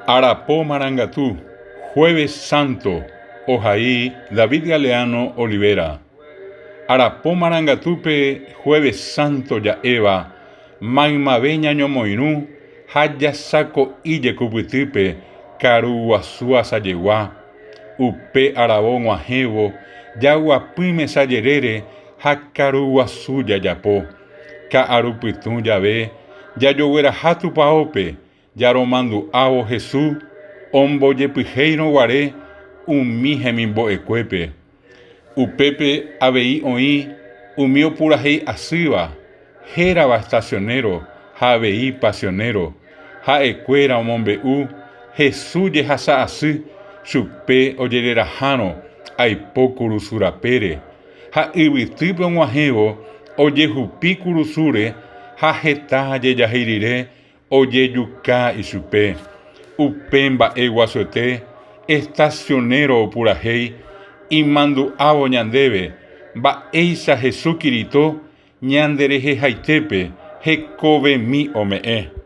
Arapo Marangatu, Jueves Santo, ohai David Galeano Olivera. Arapo Marangatúpe Jueves Santo ja'éva maymave ñañomoirũ ha jasako'i jekupytýpe karu guasu asajegua. Upe aravo g̃uahẽvo jaguapy mesa jerére ha karu guasu jajapo. Ka'arupytũ jave jajogueraha tupaópe jaromandu'ávo Hesu ombojepyhéirõ guare umi hemimbo'ekuépe. Upépe avei oĩ umi opurahéi asýva, hérava estacionero ha avei pasionero. Ha'ekuéra omombe'u Hesu jehasa asy chupe ojererahárõ aipo kurusu rapére, ha yvytýpe og̃uahẽvo ojehupi kurusúre ha heta jejahéi rire Ojejuka ichupe. Upe mba'e guasuete estacionero opurahéi imandu'ávo ñandéve mba'éicha Hesu Kirito ñanderehehaitépe hekovemi ome'ẽ.